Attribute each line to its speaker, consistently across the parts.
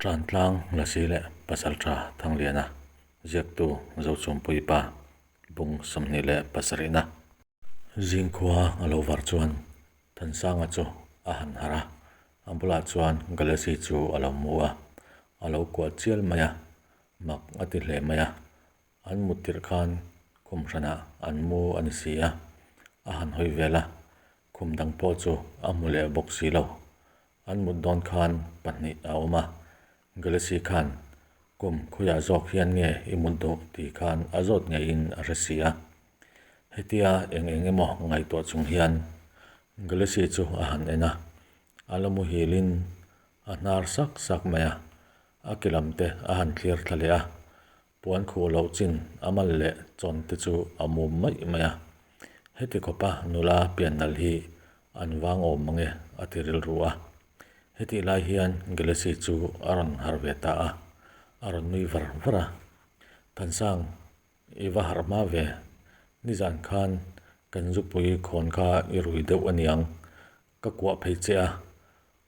Speaker 1: Ṭantlang Lasi leh Pasalṭha Thangliana ziaktu Zochhumpuii pa bung 27na. Zingkhua a lo var chuan Thansanga chu a han harh a, a bulah chuan Galaxy chu a lo mu a, a lo kuah chial mai a, mak a ti hle mai a, an mut tirh khan khum hranah an mu a ni si a, a han hawi vel a, khum dang pawh chu a hmu leh bawk si lo. An mut dawn khan pahnih a awm a, Galaxy khan kum khawiah zawk hian nge i mut duh tih khan a zawt ngeiin a hre si a. Hetia eng eng emaw ngaihtuah chung hian Galaxy chu a han en a, a la muhilin a hnar sak sak mai a, a ke lam te a han thlir thla leh a, Puan khuh loh chin a mal leh chawn te chu a mum maih mai a. Heti khawpa nula pian nalh hi an vang awm mang e a ti rilru a. Hetih lai hian Galaxy chu a rawn harh ve ta a, a rawn nui var var a. Thansang, i va harh hma ve. Nizan khan kan zupui khawn kha i rui deuh a niang. Ka kuah phei che a,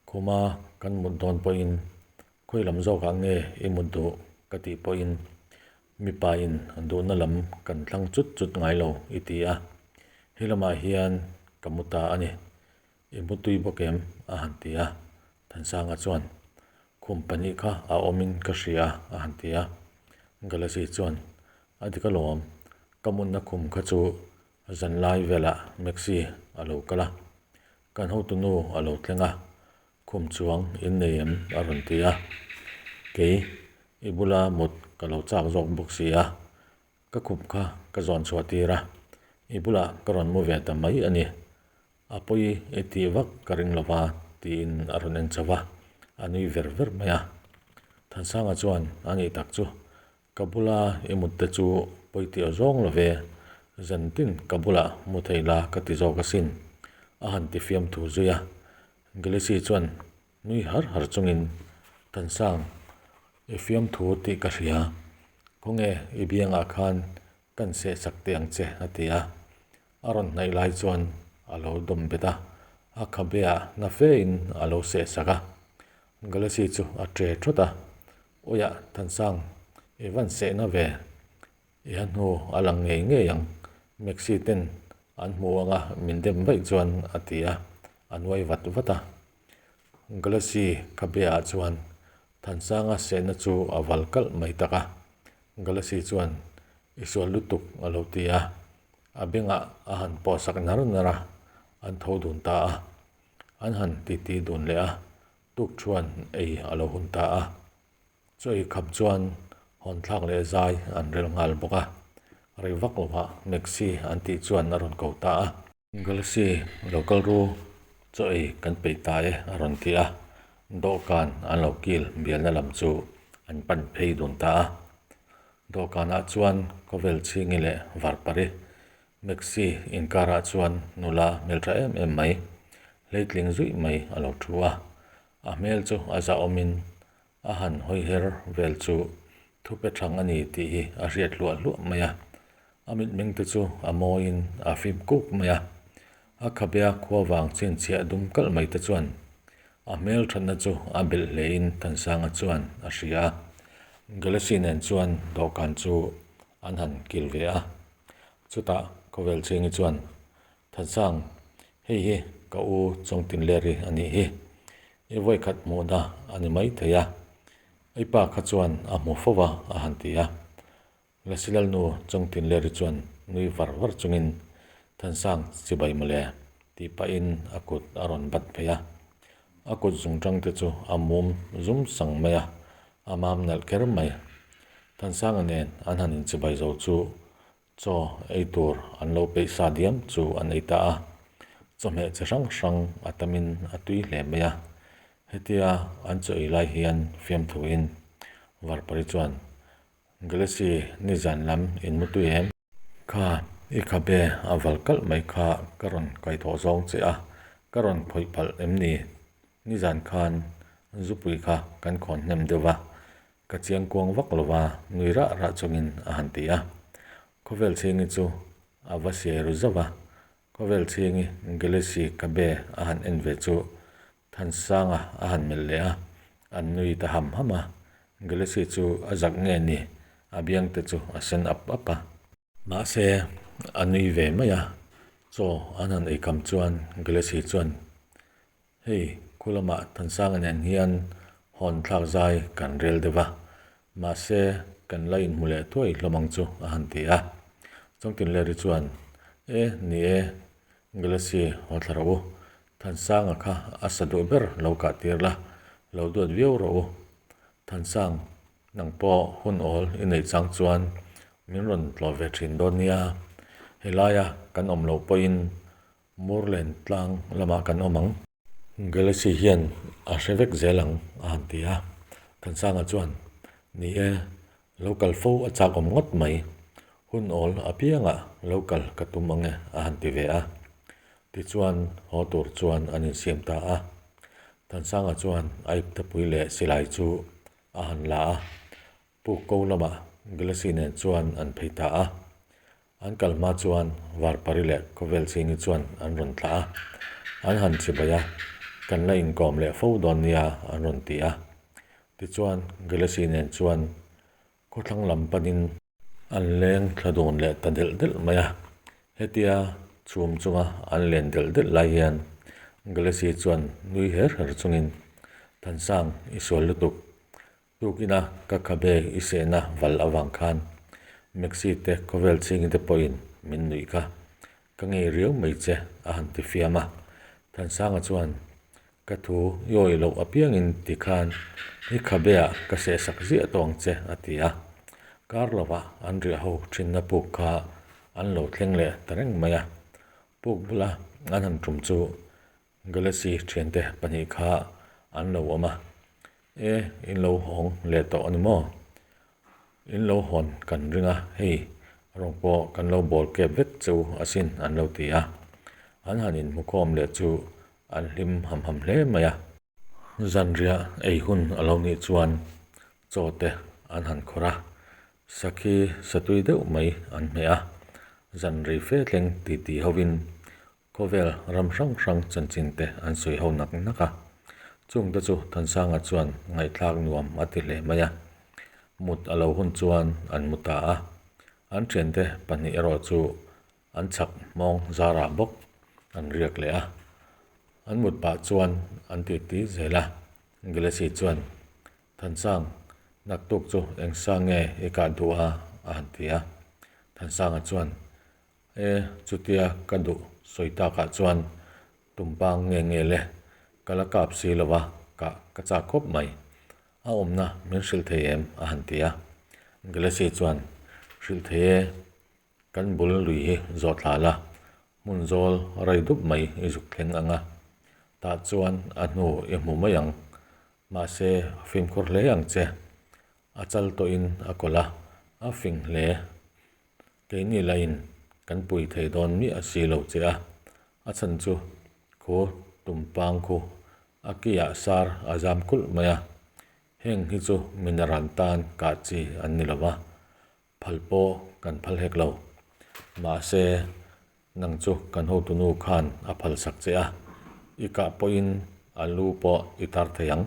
Speaker 1: khuma kan mut dawn pawhin Khawi lam zawkah nge i mut duh? ka tih pawhin mipa in duhna lam kan thlang chut chut ngai lo i ti a, he lamah hian ka mu ta a ni, i mu tui bawk em? a han ti a, Thansanga chuan khum pahnih kha a awmin ka hria a han ti a, Galaxy chuan a dik alawm, ka mutna khum kha chu zanlai velah Maxi a lo kal a, kan hotunu a lo thleng a, Khum chuang in nei em? a rawn ti a. Kei, i bula mut ka lo chak zawk bawk si a, ka khup kha ka zawn chhuah tir a, i bulah ka rawn mu ve ta mai a ni. A pawi i tih vak ka ring lo va, tiin a rawn en chauh a, a nui ver ver mai a. Thansanga chuan a nih tak chu, ka bula i mut te chu pawi tih aw zawng lo ve, zantin ka bulah mu thei la ka ti zawk asin, a han ti fiamthu zui a. Galaxy chuan nui har har chungin, Thansang, i fiamthu tih ka hria. Khawnge i biangah khan kan seh chak teh ang che, a ti a. A rawn hnaih lai chuan a lo dawm bet a, a khabeah na fein a lo seh sak a. Galaxy chu a tre thawt a, Awiah, Thansang, i van sehna ve. I ha hnu a lang ngei ngei ang, Maxi ten an hmu anga min dem vaih chuan a ti a, a nuai vat vat a. Galaxy khabe ah chuan Thansanga sehna chu a val kalh mai tak a, Galaxy chuan i sual lutuk a lo ti a, a bengah a han pawh sak nar nar a, an tho dun ta a. An han titi dun leh a, tuk thuan ei a lo hun ta a. Chaw ei khap chuan hawn thlak leh zai an rel nghal bawk a, rei vak lovah Maxi an tih chuan a rawn ko ta a. Galaxy lo kal ru, chaw ei kan peih ta e a rawn ti a, dawhkan an lo kil bialna lam chu an pan phei dun ta a. Dawhkanah chuan khawvel chhingi leh varpari Maxi inkarah chuan nula hmeltha em em mai, hleitling zuih mai a lo thu a, a hmel chu a zahawmin A han hawi her vel chu thupe thang a ni tih hi a hriat hluah hluah mai a. A mitmeng te chu a mawiin a fim kuk mai a. A khabea khua vang chhinchhiah dum kalh mai te chuan a hmel thatna chu a belh hlein Thansanga chuan a hria a. Galaxy nen chuan dawhkan chu an han kil ve a. Chutah khawvel chhingi chuan Thansang, hei hi ka u Chawngtinleri a nih hi. I vawikhat hmuhna a ni mai thei a, i pa kha chuan a hmu fo va a han ti a. Lasilalnu Chawngtinleri chuan nui var var chungin Thansang chibai mawle tih pahin a kut a rawn bat phei a. A kut zungtang te chu a mum zum sang mai a, a mam nalh kher mai. Thansanga nen an han inchibai zo chu Chaw ei tur an lo peih sa diam chu an ei ta a, chawhmeh chi hrang hrang a tamin a tui hle mai a. Hetia an chaw ei lai hian fiamthuin Varpari chuan, Galaxy nizan lam in mu tui em? Kha i khabe a val kalh mai kha ka rawn kaithawh zawng che a, ka rawn khawih palh em ni? Nizan khan zupui kha kan khawn hnem deuh va, Ka chiang kuang vak lo va, nui rah rah chungin a han ti a. Khawvel chhingi chu a va siai ru zauh a. Khawvel chhingi Galaxy Cabe a han en ve chu Thansanga a han melh leh a. An nui ta ham ham a, Galaxy chu a zak nge ni, a biang te chu a sen ap ap a. Mahse, a nui ve mai a, chaw an han ei kam chuan Galaxy chuan, Hei, khu lamah Thansanga nen hian hawn thlak zai kan rel deuh a, mahse kan la inhmu leh thuai hlawm ang chu a han ti a. Chawngtinleri chuan, E, ni e, Galaxy haw thla rawh u, Thansanga kha a sa duh ber lo kah tir la, lo duat viau rawh u. Thansang, nang pawh hun awl i neih chang chuan min rawn tlawh ve thin dawn nia, helaia kan awm loh pawhin Murlen tlang lamah kan awm ang. Galaxy hian a hre vek zel ang a han ti a. Thansanga chuan, Ni e, lo kal fo a chak awm ngawt mai. Hun awl apiangah lo kal ka tum ang e a han ti ve a. Tichuan haw tur chuan an insiam ta a. Thansanga chuan a iptapui leh silai chu a han la a. Puk ko lamah Galaxy nen chuan an phei ta a. An kal hma chuan Varpari leh Khawvel Chhingi chuan an rawn thlah a, an han chibai a, Kan la inkawm leh fo dawn nia an rawn ti a. Tichuan Galaxy nen chuan khawthlang lam panin an leng thla dun leh ta delh delh mai a. Hetia chhum chunga an len delh delh lai hian Galaxy chuan nui her her chungin, Thansang i sual lutuk, Tukina ka khabe i sehna val avang khan Maxi te khawvel chhingi te pawhin min nuih kha. Ka ngei riau mai che a han ti fiam a. Thansanga chuan ka thu i awih loh apiangin ti khan i khabe ah ka seh sak ziah tawh ang che a ti a. Kar lovah an riah ho thinna puk kha an lo thleng leh ta reng mai a. Puk bula an han tum chu Galaxy thiante pahnih kha an lo awm a, E, in lo hawng leh tawh a ni maw? In lo hawn kan ring a, hei rawng pawh kan lo bawl kep vek cheu asin an lo ti a. An han inhmukhawm leh chu an hlim ham ham hle mai a. Zanriah ei hun a lo nih chuan chaw te an han khawrh a, sakhi satui deuh mai an hmeh a, zan rei fe thleng titi hovin Khawvel ram hrang hrang chanchin te an sawi ho nak nak a, chungte chu Thansanga chuan ngaihthlak nuam a ti hle mai a. Mut a lo hun chuan an mu ta a, an thiante pahnih erawh chu an chhak hmawng zarah bawk an riak leh a. An mut pah chuan an titi zel a, Galaxy chuan, Thansang, naktuk chu engsa nge i kah duh a? a han ti a. Thansanga chuan, E, chutia ka duh sawi takah chuan tumpang nge nge le, ka la kap si lo va, kah ka chak khawp mai. A awmna min hrilh thei em? a han ti a. Galaxy chuan, Hrilh thei e, kan bul lui hi zawh thla la, hmun zawl rei dup mai i zuk thleng ang a, tah chuan a hnu i hmu mai ang, mahse fimkhur hle ang che, a chal tawhin a kawlh a, a fing hle. Keini lahin kan pui thei dawn miah si lo che a, a chhan chu khu tumpang khu a kiah sar a zam kulh mai a, heng hi chu minaran tan kah chi an ni lo va, phal pawh kan phal hek lo. Mahse, nang chu kan hotunu khan a phal sak che a, i kah pawhin a lu pawh i tar thei ang.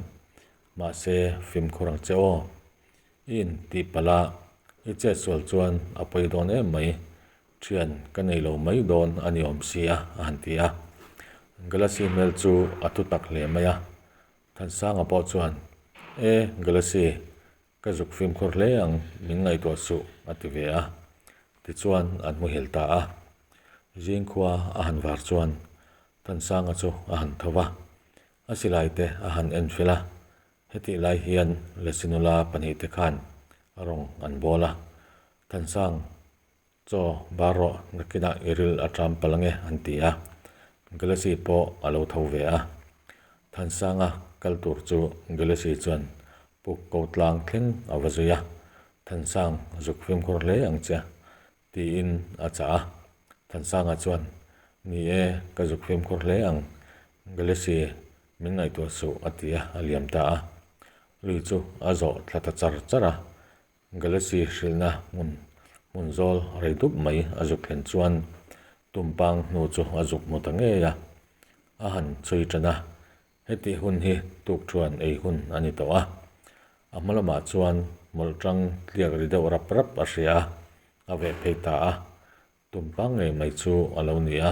Speaker 1: Mahse, fimkhur ang che aw. I intih palh a, i chet sual chuan a pawi dawn em mai, thian ka nei lo mai dawn a ni awm si a, a han ti a. Galaxy hmel chu a thu tak hle mai a. Thansanga pawh chuan, E, Galaxy, ka zuk fimkhur hle ang, min ngaihtuah suh, a ti ve a. Tichuan an muhil ta a. Zingkhua a han var chuan Thansanga chu a han tho va, a silai te a han en fel a. Hetih lai hian Lesinula pahnihte khan rawng an bawl a, Thansang, chaw bar rawh nakinah i ril a ṭam palh ange an ti a, Galaxy pawh a lo tho ve a. Thansanga kal tur chu Galaxy chuan puk ko tlang thleng a va zui a, Thansang zuk fimkhur hle ang che Tiin a chah a. Thansanga chuan, Ni e, ka zuk fimkhur hle ang, Galaxy min ngaihtuah suh a ti a, a liam ta a. Lui chu a zawh thla ta char char a. Galaxy hrilhna hmun hmun zawl rei dup mai a zuk thlen chuan tumpang hnu chu a zuk hmu ta ngei a, a han chhui tan a. Hetih hun hi tukṭhuan ei hun a ni tawh a. A hma lamah chuan hmawlh ṭang tliak ri deuh rap rap a hria a, a veh phei ta a. Tumpang ngei mai chu a lo ni a.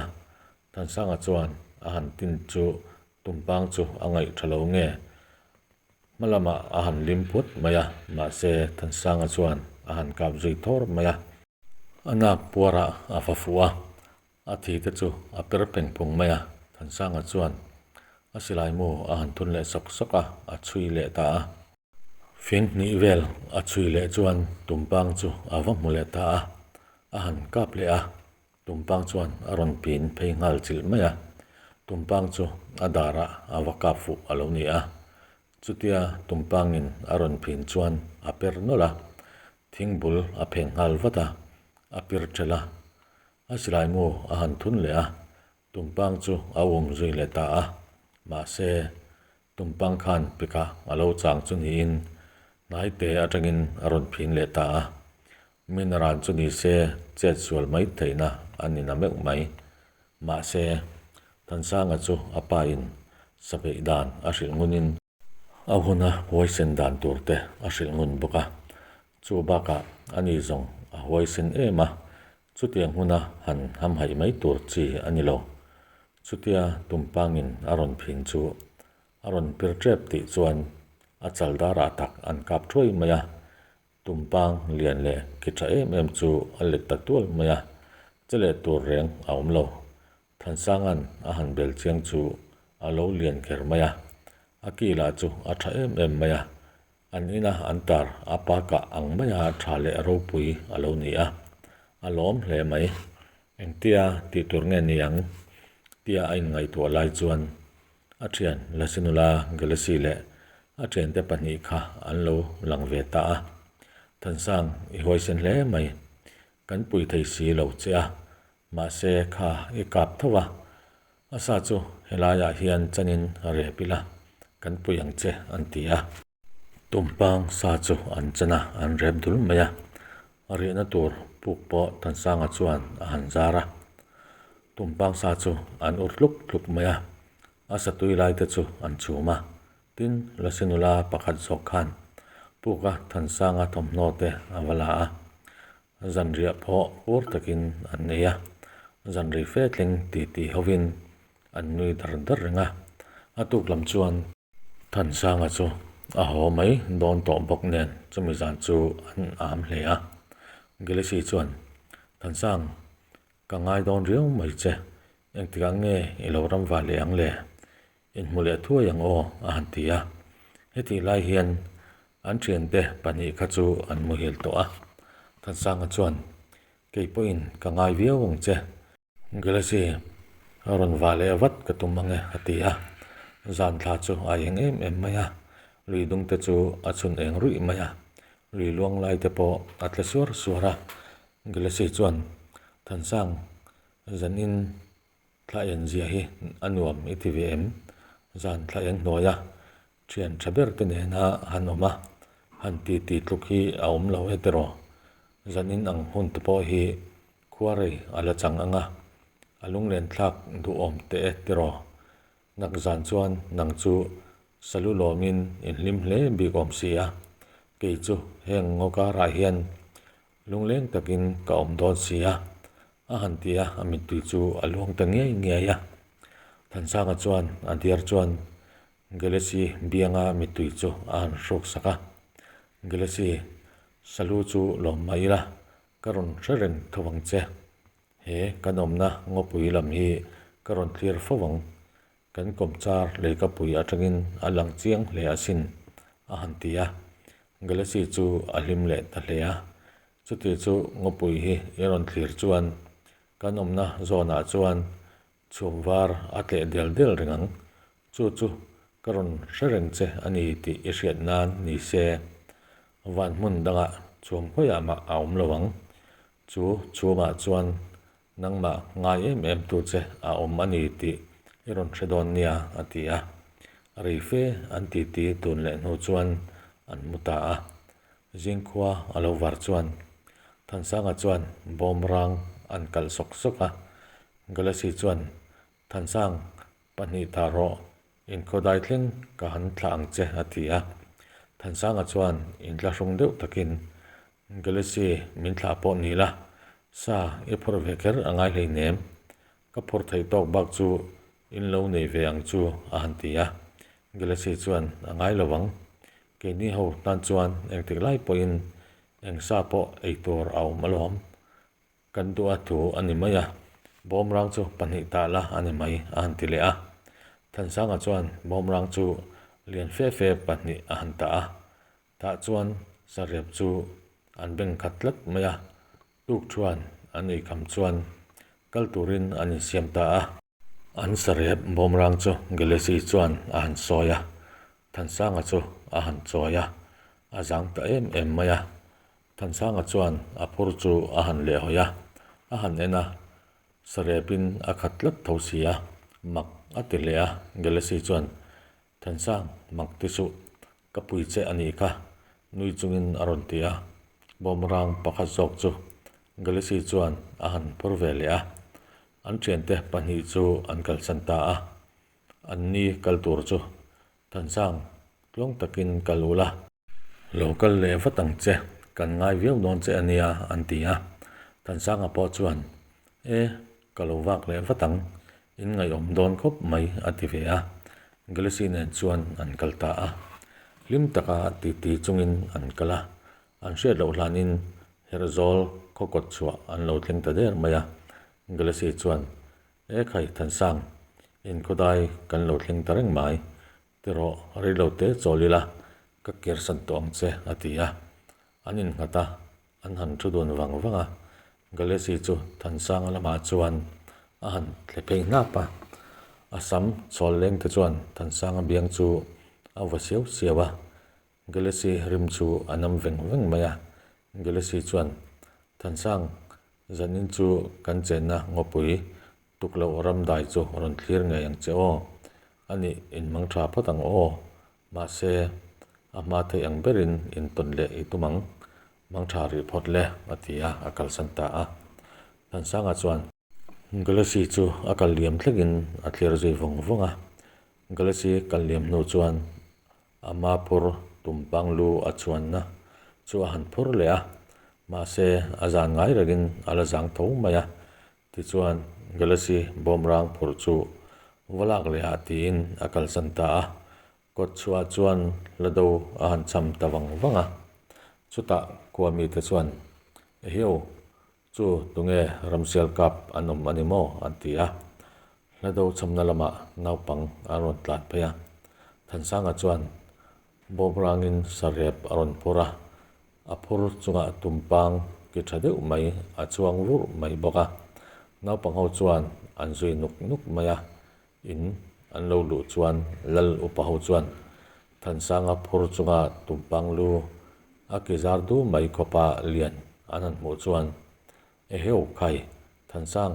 Speaker 1: Thansanga chuan a han tin chu tumpang chu a ngaih ṭha lo nge? Hma lamah a han lim phut mai a, mahse Thansanga chuan a han kap zui thawr mai a. A nak puarah a va fuh a, A thi te chu a per peng phung mai a, Thansanga chuan a silai mu a han thun leh sawk sawk a, a chhui leh ta a. Fing hnih vel a chhui leh chuan Tumpang chu a va hmu leh ta a, a han kap leh a, Tumpang chuan a rawn pin phei nghal chilh mai a, Tumpang chu a darah a va kap fuh a lo ni a. Chutia Tumpangin a rawn phin chuan a per nawlh a, thing bul a pheng nghal vat a, a pir ṭhelh a. A silai mu a han thun leh a, Tumpang chu a um zui leh ta a. Mahse, Tumpang khan pika a lo chang chu niin hnaite atangin a rawn phin leh ta a. Min ran chu ni se chet sual mai theihna a ni na meuh mai. Mahse, Thansanga chu a pa in sabeih dan a hrilh ngunin, A huna huaisen dan tur te a hrilh ngun bawk a, chu bakah ani zawng a huaisen em a, chutiang huna han hamhaih mai tur chi a ni lo. Chutia Tumpangin a rawn phin chu a rawn pir tep tih chuan a chal darah tak an kap thuai mai a, Tumpang lian leh ki tha em em chu a let ta tual mai a, che leh tur reng a awm lo. Thansanga'n a han bel chiang chu a lo lian kher mai a, a ki lah chu a tha em em mai a, an ina an tar a pa kah ang maia tha leh ropui a lo ni a, a lawm hle mai. Engtia tih tur nge ni ang? tia a inngaihtuah lai chuan a thian Lasinula Gelesi leh a thiante pahnih kha an lo lang ve ta a. Thansang, i huaisen hle mai. Kan pui thei si lo che a, mahse kha i kap tho a. A sa chu helaiah hian chanin rep ila, kan pui ang che an ti a. Tumpang sa chu an chan a, an rep dul mai a. A riahna tur puk pawh Thansanga chuan a han zar a. Tumpang sa chu an ur tluk tluk mai a, a sa tui lai te chu an chhum a. Tin, Lasi nula pakhat zawk khan puka Thansanga thawmhnaw te a va la a. Zanriah pawh pur takin an ei a, zanrei fe thleng titi hovin an nui dar dar reng a. A tuk lam chuan. Thansanga chu a haw mai dawn tawh bawk nen chumi zan chu an am hle a. Gilisi chuan, Thansang, ka ngai dawn riau mai che, engtikah nge i lo ram va leh ang le? Inhmu leh thuai ang aw, a han ti a. Hetih lai hian an thiante pahnih kha chu an muhil tawh a. Thansanga chuan, Kei pawhin ka ngai viau ang che. Galaxy a rawn vah leh vat ka tum ang e a ti a, zan thla chu a eng em em mai a, lui dung te chu a chhun eng ruih mai a, lui luang lai te pawh a tle suar suar a, Galaxy chuan Thansang zanin thla en zia hi a nuam i ti ve em? Zan thla eng hnuai a thian tha ber te nena han awm a, han ti ti tluk hi a awm lo e tiraw? Zanin ang hun te pawh hi Khuarei a la chang ang a, a lunglen thlak duhawm teh e tiraw? Nak zan chuan nang chu salu lawmin in hlim hle bik awm si a, kei chu heng ngaw karah hian lungleng takin ka awm dawn si a, a han ti a, a mittui chu a luang ta ngiai ngiai a. Thansanga chuan a diar chuan Gelesi bianga mittui chu a han hruk sak a, Gelesi, salu chu lawm mah ila, Ka rawn hre reng tho ang che. He kan awmna ngawpui lam hi ka rawn thlir fo ang. Kan kawmchar leikapui atangin a lang chiang hle asin, a han ti a. Galaxy chu a hlim leh ta hle a. Chuti chu ngawpui hi i rawn thlir chuan kan awmna zawnah chuan chhum var a tleh del del reng ang. Chu chu ka rawn hre reng che a ni tih i hriat nan ni se, van hmun dangah chhum khawiah mah a awm lo ang. Chu chhumah chuan nangmah ngai em em tu che a awm a ni tih i rawn hre dawn nia, a ti a. A rei fe an titi tun leh hnu chuan an mu ta a. Zingkhua a lo var chuan Thansanga chuan bawmrang an kalh sawk sawk a, Galaxy chuan Thansang, pahnih ta rawh. Inkhawdai thleng ka han thlah ang che, a ti a. Thansanga chuan intlahrung deuh takin, Galaxy min thlah pawh ni la, sa i phawrh ve kher a ngai hleinem. Ka phawrh theih tawk bak chu in lo nei ve ang chu, a han ti a. Galaxy chuan, A ngai lo ang. Keini ho tan chuan engtik lai pawhin eng sa pawh ei tur a awm alawm. Kan duh a thu a ni mai a, bawmrang chu pahnih tah la a ni mai, a han ti leh a. Thansanga chuan bawmrang chu lian fe fe pahnih a han tah a, tah chuan sarep chu an beng khat tlat mai a, tuk thuan an eikham chuan kal turin an insiam ta a. An sarep bawmrang chu Gelesi chuan a han sawi a, Thansanga chu a han chawi a, a zang ta em em mai a. Thansanga chuan a phur chu a han lehhawi a, a han en a, sarepin a khat tlat tho si a, mak a ti hle a, Gelesi chuan, Thansang, mak ti suh, ka pui che a nih kha, nui chungin a rawn ti a, bawmrang pakhat zawk chu Gelesi chuan a han phur ve leh a, an thiante pahnih chu an kalsan ta a, an ni kal tur chu Thansang, tluang takin kal ula. Lo kal leh vat ang che, kan ngai viau dawn che a nia, an ti a. Thansanga pawh chuan, E, ka lo vak leh vat ang, in ngaihawm dawn khawp mai, a ti ve a. Galaxy nen chuan an kal ta a. Hlim taka titi chungin an kal a. An hriat loh hlanin Herhzawl khaw kawt chhuah an lo thleng ta der mai a. Galaxy chuan, E khai Thansang, inkhawdai kan lo thleng ta reng mai. Ti rawh, reilo te chawl ila, ka kersan tawh ang che, a ti a. An innghat a, an han thu dun vang vang a. Galesi chu Thansanga lamah chuan a han thle phei hnap a. A sam chawl leng te chuan Thansanga biang chu a va siau siau a. Galesi rim chu a nam veng veng mai a. Galesi chuan, Thansang, zanin chu kan chenna ngawpui Tuk loh ram dai chu rawn thlir ngei ang che aw. A nih in mang tha phawt ang aw. Mahse, a hma theih ang berin in tawn leh i tum ang. Mang tha rih phawt le, a ti a, a kalsan ta a. Thansanga chuan. Galaxy chu a kal liam thlengin a thlir zui vawng vawng a. Galaxy kal liam hnu chuan A ma phur tumpang lu a chuanna chu a han phur leh a, mahse a zan ngai rengin a la zang tho mai a. Tichuan Galaxy bawmrang phurh chu va lak leh ah tiin a kalsan ta a, kawt chhuah chuan hla do a han cham ta vang vang a. Chutah khua mite chuan, Ehiau, chu tunge Ramsial kap an awm a ni maw? an ti a. Hla do chhamna lamah naupang an rawn tlan phei a. Thansanga chuan bawmrangin sarep a rawn phur a, A phur chungah tumpang ki tha deuh mai a chuang vurh mai bawk a, naupang ho chuan an zui nuk nuk mai a, in an lo luh chuan lal upa ho chuan Thansanga phur chunga tumpang lu a ki zar du mai khawpa lian an han hmuh chuan Eheu khai Thansang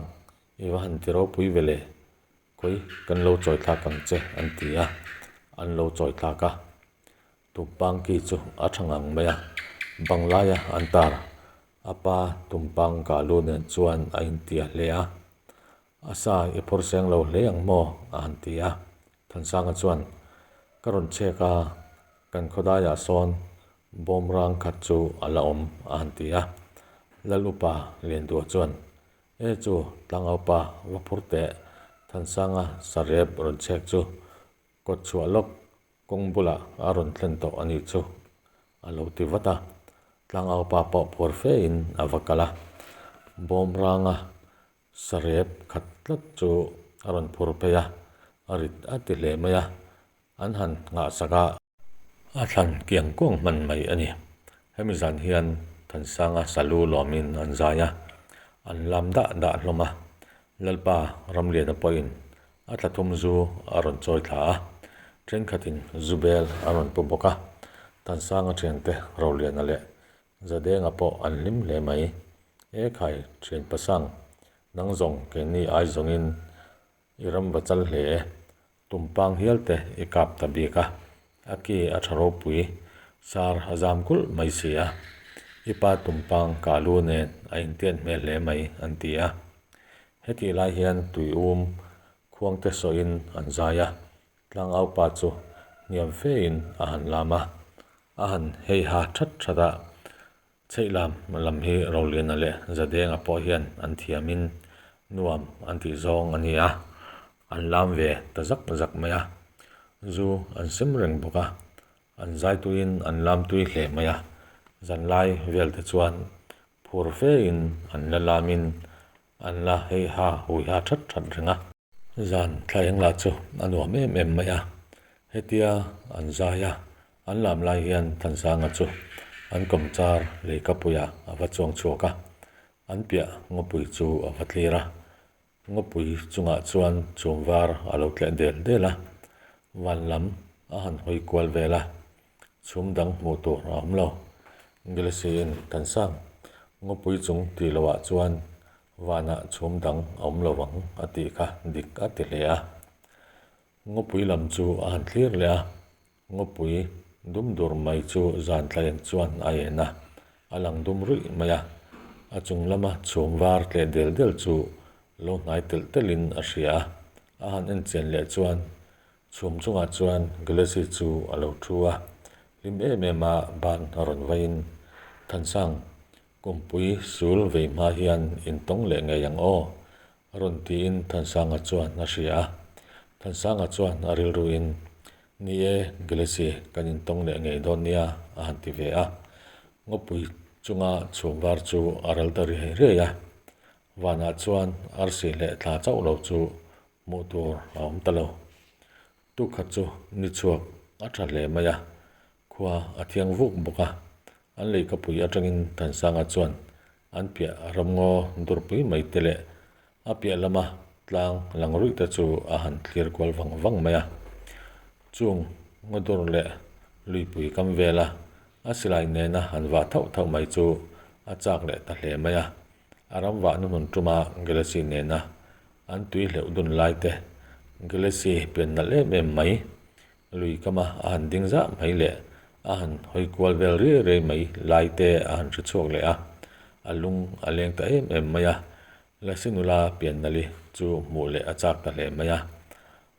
Speaker 1: i va han ti ropui ve le, khawi kan lo chawi thlak ang che an ti a, an lo chawi thlak a. Tumpang ki chu a tha ngang mai a, banglaia an tar a pa tumpang kah lu nen chuan a intia hle a, A sa i phur seng lo hle ang maw? a han ti a. Thansanga chuan, Ka rawn chek a, kan khawdaiah sawn bawmrang khat chu a la awm, a han ti a. Lal upa Lianduah chuan, E chu, tlangaupa va phur teh, Thansanga sarep rawn chek chu kawt chhuah lawk Kawng bulah a rawn thlen tawh a nih chu a lo ti vat a, tlangaupa pawh phuar fe in a va kal a, bawm ranga sarep khat tlat chu a rawn phur phei a, a rit a ti hle mai a, an han nghah sak a. A thlan kiang kuang hman mai a ni. Hemi zan hian Thansanga salu lawmin an zai a, an lam dah dah hlawm a, Lalpa Ramliana pawhin A thla thum zu a rawn chawi thla a, thenkhatin zu bel a rawn pu bawk a. Thansanga thiante Roliana leh Zadenga pawh an hlim hle mai. E khai, thian pasang, nang zawng keini ai zawngin i ram va chal hle e, tumpang hial te i kap ta bik a, a ki a tha ropui, sar a zam kulh mai si a, i pa tumpang kah lu nen a intiat hmel hle mai, an ti a. Hetih lai hian tui um khuangte sawhin an zai a. Tlangaupa chu hniam fein a han lam a, a han hei ha that that a. Chheihlam lam hi Roliana leh Zadenga pawh hian an thiamin nuam an tih zawng a ni a, an lam ve ta zak zak mai a. Zu an sem reng bawk a, an zai tuiin an lam tui hle mai a. Zanlai vel te chuan phur fein an la lamin an la hei ha hui ha that that reng a. Zan thla eng lah chu a nuam em em mai a, hetia an zai a, an lam lai hian Thansanga chu an kawmchar leikapuiah a va chuang chhuak a, an piah ngawpui chu a va tlir a, ngawpui chungah chuan chhum var a lo tleh del del a, van lam a han hawi kual vel a, chhum dang hmuh tur a awm lo. Galaxy-in Thansang ngawpui chung tih lohah chuan Vanah chhum dang a awm lo vang a tih kha dik a ti hle a. Ngawpui lam chu a han thlir leh a, ngawpui dum dur mai chu zan tlaeng chuan a en a, a lang dum ruih mai a. A chung lama chhum var tleh del del chu lo hnai telh telhin a hria a, a han en chian leh chuan chhum chungah chuan Galaxy chu a lo thu a, hlim em em a ban a rawn vaiin Thansang Kumpui sul vei hma hian intawng leh ngei ang aw, a rawn tiin Thansanga chuan a hria a. Thansanga chuan a rilruin, Ni e, Galaxy, kan intawng leh ngei dawn nia, a han ti ve a. Ngawpui chunga chhum var chu a ral ta riai riai a. Vanah chuan arsi leh thla chauh lo chu hmuh tur a awm ta lo. Tukhat chu ni chhuak a tha hle mai a, khua a thiang vuk bawk a. An leikapui atangin Thansanga chuan an piah ramngaw durpui mai te leh a piah lama tlang lang ruih te chu a han thlir kual vang vang mai a. Chung ngaw dur leh luipui kam vela a silai nena han vah thauh thauh mai chu a chak leh ta hle mai a. A ram vahna hmun tuma Galaxy nena an tui hleuh dun lai te, Galaxy pian nalh em em mai, lui kama a han ding zah mai leh a han hawi kual vel riai riai mai lai te a han hre chhuak leh a, a lung a leng ta em em mai a, Lasi nula pian nalhi chu hmuh leh a chak ta hle mai a,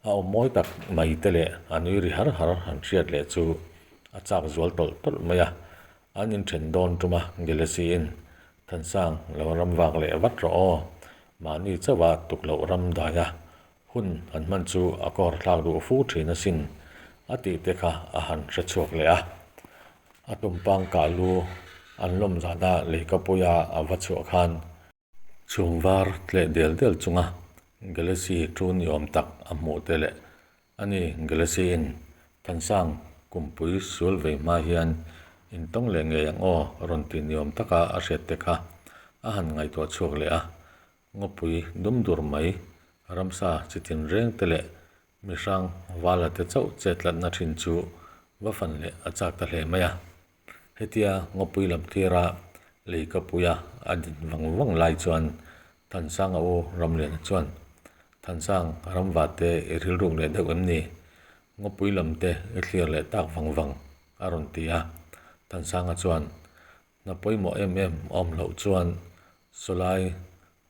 Speaker 1: a awm mawi tak mai te leh a nui ri har har han hriat leh chu a chak zual tawlh tawlh mai a, an inthen dawn tuma Galaxy-in Thansang lo ram vak leh vat rawh aw, mahni chauha tuk loh ram daia hun han hman chu a kawr thlak duh fu thin asin a tih te kha a han hre chhuak leh a. A tumpang kah lu an lawm zana leikapuia a va chhuah khan chhum var tleh del del chunga Galaxy thu ni awm tak a hmuh te leh A ni, Galaxy-in Thansang kumpui sual vei hma hian intawng leh ngei ang aw rawn ti niawm taka a hriat te kha a han ngaihtuah chhuak leh a. Ngawpui dum dur mai, ramsa chi tin reng te leh mihrang vala te chauh chet tlatna thin chu va fan leh a chak ta hle mai a. Hetia ngawpui lam thira lei ka puia a din vang vang lai chuan Thansanga u Ramliana chuan, Thansang, ramva te i rilruk leh deuh em ni? Ngawpui lam te i thlir leh tak vang vang, a rawn ti a. Thansanga chuan, Hna pawimawh em em a awm loh chuan sawlai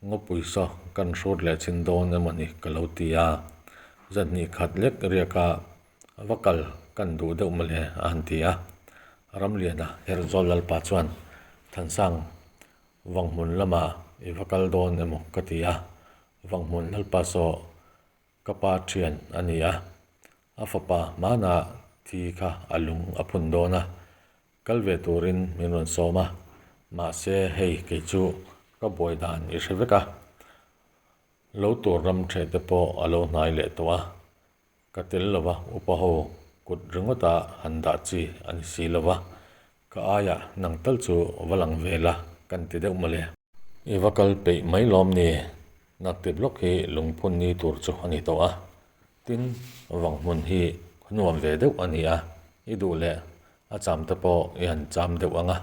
Speaker 1: ngawpui saw kan hrut leh chhin dawn emaw ni ka lo ti a. Zanhnih khat lek riaka va kal kan duh deuh mawle a han ti a. Ramliana Herhzawl Lalpa chuan, Thansang, Vanghmun lamah i va kal dawn emaw ka ti a, Vanghmun Lalpa saw ka pa thian a ni a, a fapa hmana thi kha a lung a phun dawn a, kal ve turin min rawn sawm a, mahse hei kei chu ka buai dan i hre vek a, lo tur ram theh te pawh a lo hnai leh tawh a, Ka tel lo va, upa ho kut ringawta han dah chi a ni si lo va, ka aiah nang tal chu va lang ve la kan ti deuh mawle. I va kal peih mai lawm ni, Nakti block hi lungphun ni tur chu a ni tawh a, tin vang hmun hi khaw nuam ve deuh a ni a, i duh leh a cham te pawh i han cham deuh ang a,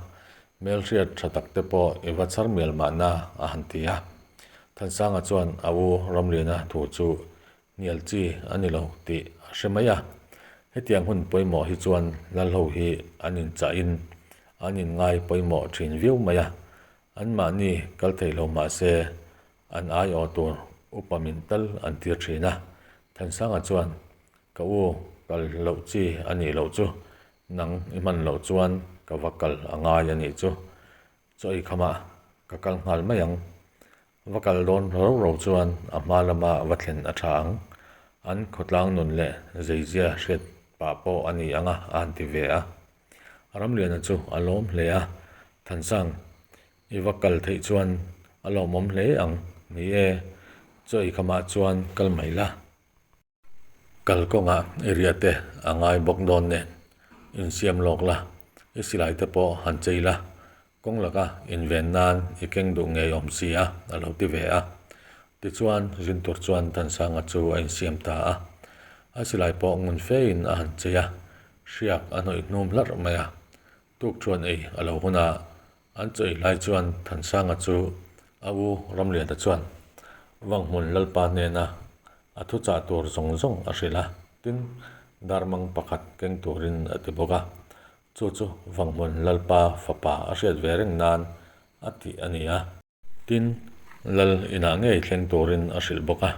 Speaker 1: hmelhriat tha tak te pawh i va chhar mial mahna a han ti a. Thansanga chuan a u Ramliana thu chu Hnial chi a ni lo tih a hre mai a. Hetiang hun pawimawh hi chuan Lalho hi an inchahin an inngai pawimawh thin viau mai a. Anmahni kal theih lo mah se an aiawh tur upa min tal an tir thin a. Thansanga chuan. Ka u kal loh chi a nih loh chu, nang i hman loh chuan ka va kal a ngai a nih chu. Chaw ei khamah ka kal nghal mai ang. Va kal dawn ro ro chuan a hma lama va thlen a tha ang. An khawtlang nun leh zeizia hriat pah pawh a ni ang a, a han ti ve a. Ramliana chu a lawm hle a, Thansang, i va kal theih chuan a lawmawm hle ang. Ni e, chaw ei khamah chuan kal mai la. Kalkawngah i riah te a ngai bawk dawn nen insiam lawk la, i silai te pawh han chei la, kawng laka inven nan i keng duh ngei awm si a, a lo ti ve a. Tichuan, zin tur chuan Thansanga chu a insiam ta a. A silai pawh ngun fein a han chei a, hriak a hnawih hnum hlarh mai a. Tuk chuan ei a lo hun a, an chaw ei lai chuan Thansanga chu a u Ramliana chuan Vanghmun Lalpa hnena a thuchah tur zawng zawng a hrilh a, tin, darmang pakhat keng turin a ti bawk a. Chu chu Vanghmun Lalpa fapa a hriat ve reng nan a tih a ni a. Tin, Lal inah ngei thleng turin a hrilh bawk a,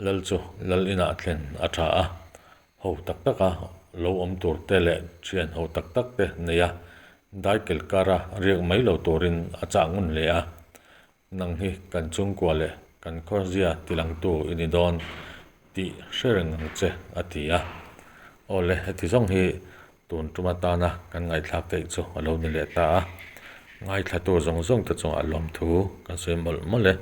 Speaker 1: Lal chu Lal inah thlen a tha a, ho tak taka lo awm tur te leh thian ho tak tak te nei a, daikel kara riak mai lo turin a chah ngun hle a. Nang hi kan chhungkua leh kan khawzia tilangtu i ni dawn tih hre reng ang che, a ti a. Awle, heti zawng hi Tun tum atana kan ngaihthlak theih chu a lo ni leh ta a, ngaithlatu zawng zawng te chungah lawmthu kan sawi mawlh mawlh e.